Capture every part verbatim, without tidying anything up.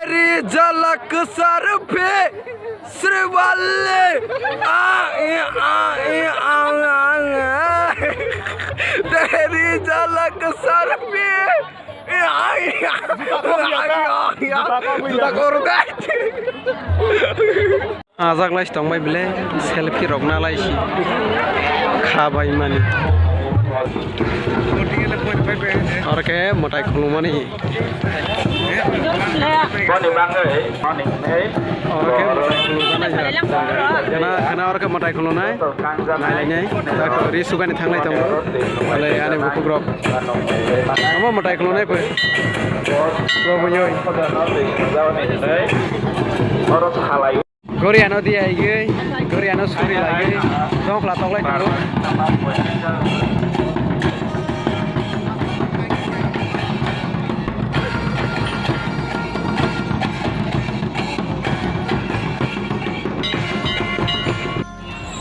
Ri jalak sar phe sri balle. A, i, a, i, a, a, a. Teri jalak sar phe. I, a, i, a, a, a, a. Juta kor de. Ajak lai tong bai bile selfie rok na lai si kha bai mani. Oro khe mwtai khulumani. Boni bagwi, boni hwnwi. Oro khe mwtai khulumani. Khana, khana oro khe mwtai khulumnai. Nai lai nai. Ri sugani thang lai tongo. Bole ani bukhuk rok. Omo mwtai khulumnai pho. Bo bui oi. Oro salai. Goriano di aigwi, goriano suri laigwi, dongkhla toklai tongo.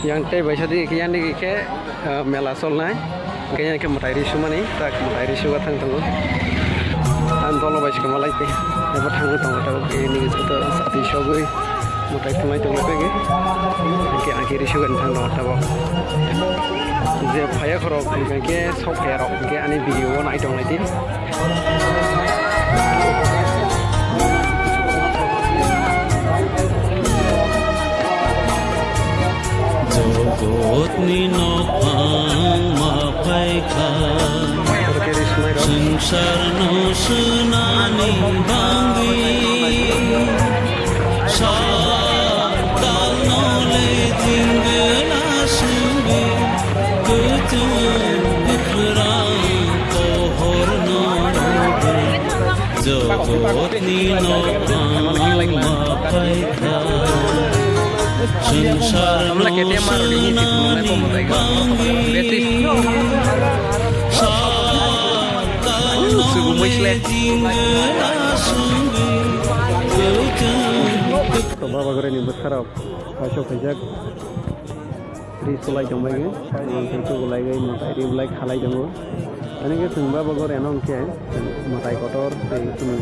Yang tei baisa di, yang di khe. Ah, mela cholnai, hingke yang khe mwtai ri sumani, tak mwtai ri suga thang tongo. Ang dolo bai se kwma lai tei, abo thangwi tongo, tabuk khe nini joto chati sogwi mwtai thumlai tongo, tei hingke ang khe ri sugani thang tongo tabuk. Je phaiya khorok, hingke sok phaiya rok, hingke ani video o nai tong lai di. Jogotni nokhang ma phaikha, swngsarno swnani bangwi, sakalno le jingla songwi, kwchwng kwkhrang pohorno nugwi. Jogotni nokhang ma phaikha, swngsarno swnani bangwi, sakalno le jingla songwi. Baba Goraini bwsarok paisok khaijak. Ri sulai tongbaigwi, tei tubulaigwi mwtai ri bulai khalai tongo. Ani khe chwng Baba Goraino hwnkhe mwtai kotor tei chini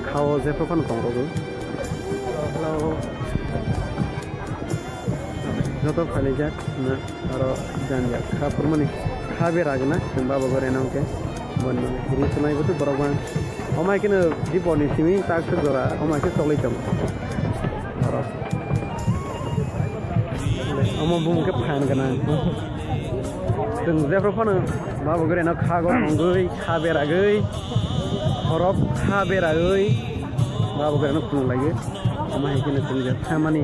khao jephru phano tongrogo. Joto phailaijak, oro janja kha phurmani kha bera gwnang chwng Baba Goraino hwnkhe. Boni ri sulai bo borok bang. Omai kheno dipor ni simi tak se jora omai khe choklai tongo. Oro. Omo bumung khe phan gwnang. Chwng jephru phano Baba Goraino kha gotongwi, kha beragwi, khorok kha beragwi Baba Goraino khulum laiwi. Omo hai kheno chwng je thamani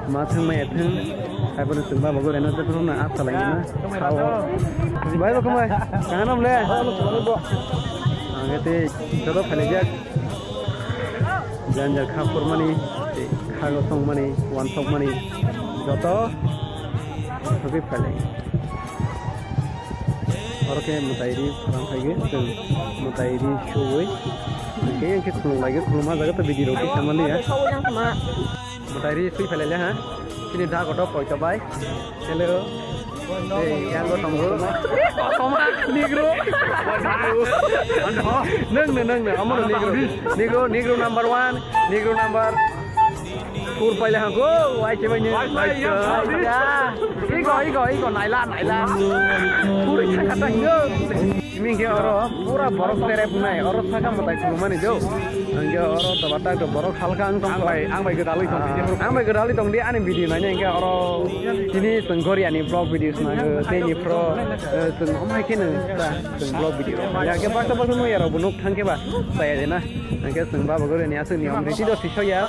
ma thang maya thang. Hai phano chwng Baba Goraino jephru phano asa laiwi na kha o. Bai bo khumbai, kaham le? Ang tei joto phailaijak. Janja kha phurmani, tei kha gotongmani, wansokmani joto sogwi phailai. Oro khe mwtai ri phrang phaigwi, chwng mwtai ri suwi, hwnkhe yang khe khulum laigwi, khulum ha jaga to video rok kisa manliya. Mwtai ri swi phailai le ha, chini da koto poito bai. Hello. Hey, yang go tongo. Kosom ha, Negro. Nang na, nang na, amo na Negro. Negro, Negro number one, Negro number four paile ha go, wai che bai ne. Wai, wai, ya, wai. Ya. Igo, igo, igo, naila, naila. Puri kha kha tang yo. Simi khe oro pura borok tere bunai, oro saka mwtai khulumani do. Ang khe oro doba tak do borok halka ang tong. Ang bai, ang bai gwdalwi tong. Ah, ang bai gwdalwi tong di ani video naina hingke oro tini chwng Goriani vlog video swnamgo, tei ni pro, eh, chwng omai khe nw ta chwng vlog video. Ya khe baksa baksa no ya rok bo nuk thang khe ba chaya de na. Hingke chwng Baba Goriani aswk niyom riti do siso ya.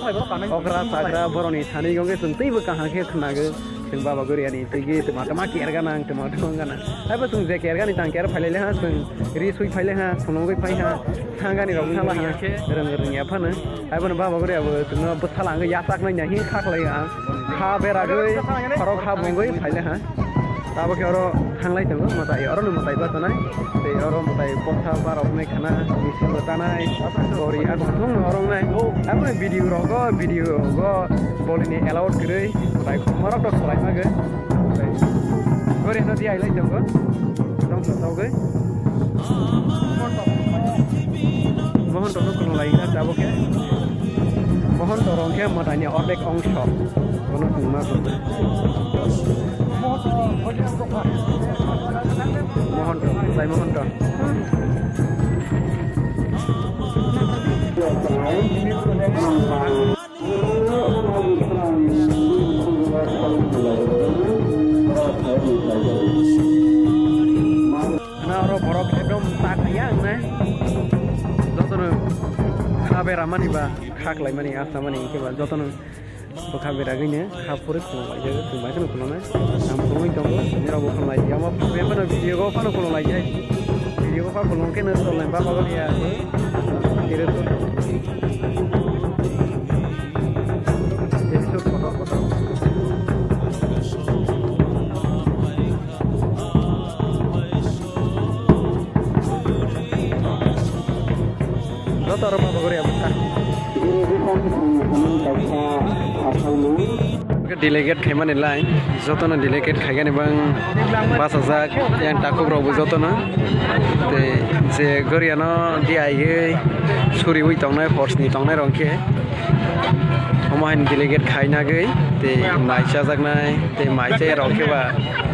Okra sakra boroni thani hingke chwng teibo kaham khe khwnago. Chwng Baba Goriani tei tama tama ker ganang, tama tama ganang. Haibo chwng je ker gani tang ker phailai le ha, chwng ri sui phaile ha, khulumgwi phai ha, thang gani rok thala ha, rwng rwngya phano. Haibo no Baba Goria bo chwngno bwsala wngwi yachak nai nahi kha khlai ang. Kha beragwi, khorok ha bungwi phaile ha. Abo khe oro thanglai tongo mwtai, oro no mwtai bachanai. Tei oro mwtai boksa barok nai khana, misil bo tanai, gori abo thung no oro wngnai. Abo ni video rogo, video go bolini allowed kwrwi, mwtai khorok to kholai magwi. Gori no di ailai tongo. Tong sa togwi. Mohon rok no khulum lai na abo khe. Torong khe mwtaini ordek ongso. Bono chwng ma kho. Mohonto, Jai Mohonto. Khna oro borok ekdom ta khaiya wngnai. Jotono kha beramani ba, kha khlaimani, ah samani hwnkhe ba jotono bwkha beragwino kha phurwi khulum laijak, chwng bai kheno khulumnai. Ang khulumwi tongo, norokbo khulum laijak. Omo phano video o phano khulum laijak. Video o phano khulum khe no chwng lai baba gori ya. Episode kotor kotor. Joto oro baba gori abukha. Delegate khaimani line, jotono delegate khaigani bang bachajak, yang takhuk rokbo jotono. Tei je goriano diaiwi suriwi tongnai, horsni tongnai rok khe. Omo haino delegate khainagwi tei mai chajaknai, tei mai chaya rok khe ba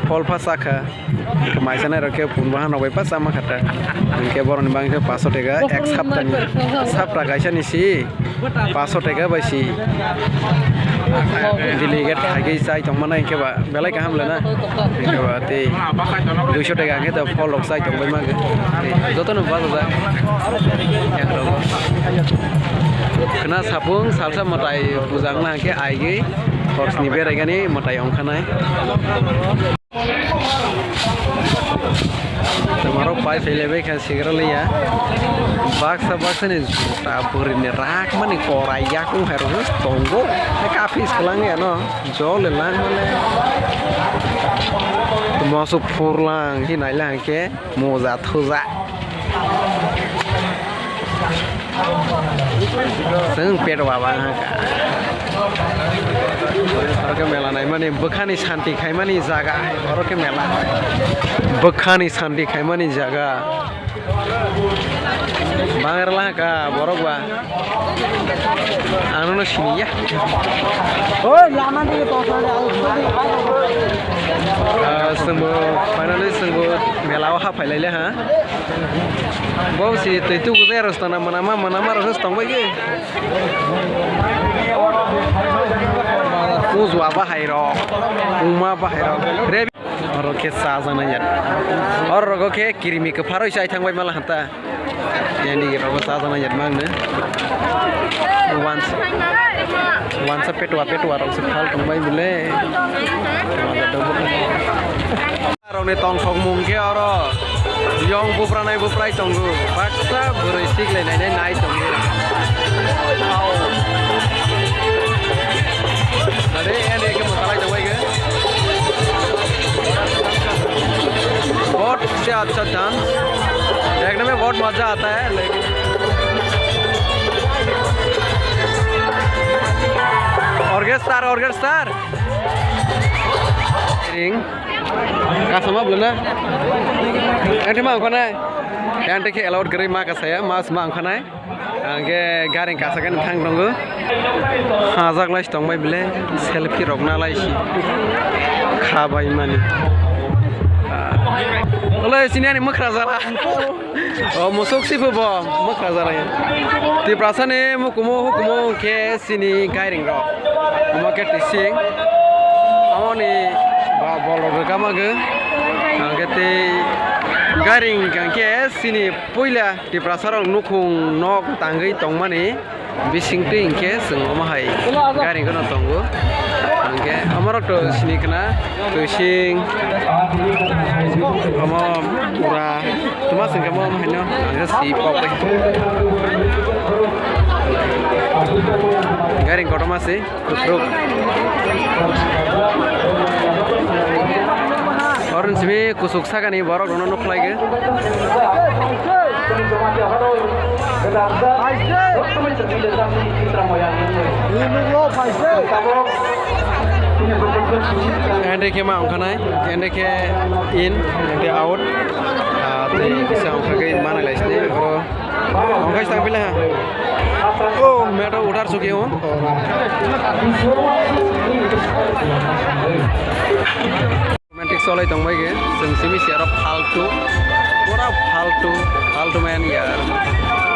phol pha chakha. Mai chanai rok khe pun bahan rok bai pa chama kha ta. Hwnkhe borok ni bang khe paso tega ek sapta ni, sapta kaisa ni si paso tega bai si. Delegate khaigwi chai tong mano hwnkhe ba belai kaham le na. Hwnkhe ba tei duiso tega hwnkhe to phol rok chai tong bai ma khe. Tei joto no bachajak. Yang rogo. Khna sapung salsa mwtai puja wngna hwnkhe aigwi horsni beraigani mwtai ongkhanai. Tei borok pai phai laibai kha sigra liya. Baksa baksa ni juta bwrwi ni rak mani korai yakung hai rok tongo. Hai kaphis kwlang ya no. Jol le lang mane. Moso phurlang hi nai lang khe moja thuja. Chwng pet waba wngkha. Oro khe mela naimani bwkhani santi khaimani jaga. Oro khe mela. Bwkhani santi khaimani jaga. Bangrwla kha borok ba. Ang nono siniya. Oi, lama di to sare. Ah, chwngbo finally chwngbo mela o haphai laile ha. Bo si twi tugu je rostana manama manama rok tongbai ge. Ujwa bahai rok, uma bahai rok. Re oro khe chajaknai ya. Oro rogo khe kirimi kwpharoi chai thangbai mala hanta. Yani rogo chajaknai ya mangno. Wansa, wansa petwa petwa rok se phal tongbai bile. Rokni tongthokmung khe oro yong bupranai buprai tongo, baksa bwrwi siklai nainai nai tongo. Nade ene khe mwtalai tongbai khe. बहुत से अच्छा डांस देखने में बहुत मजा आता है, लेकिन orchestra, orchestra. Ring. Kasama belum na? Yang terima apa na? Yang teke allowed gari ma kasaya, mas ma angkhanai. Angke gari kasakani thang tongo. Hajak lai tongbai bile, selfie rok na lai si. Khabai mani. Ole sini ani mokra jala. O musuk sibu bo mokra jala. Tiprasa ni mukumu hukumu ke Chini gairing rok, omo khe twi sing, amoni ba bolrok rwkha magwi, hwnkhe tei gairing hwnkhe chini puila Tiprasa rok nukhung nok tangwi tongmani bising twi hwnkhe chwng omo hai gairing kheno tongo, hwnkhe omorok to sini khna. Twising, omo pura, tuma singkhe omo haino, ang si pok bai. Gairing kotorma si, kukruk. Oron simi kusuk sakani borok rono nukhlai ge. Ende khe ma ongkhanai, ende khe in, ende out. Ah, tei kisa ongkhagwi manai lai sini oro. Guys, tang pila ha. Oh, metro uthar chuki on. Romantic solai tong bai ge, chwng simi si aro faltu. Pura faltu, faltu man yar.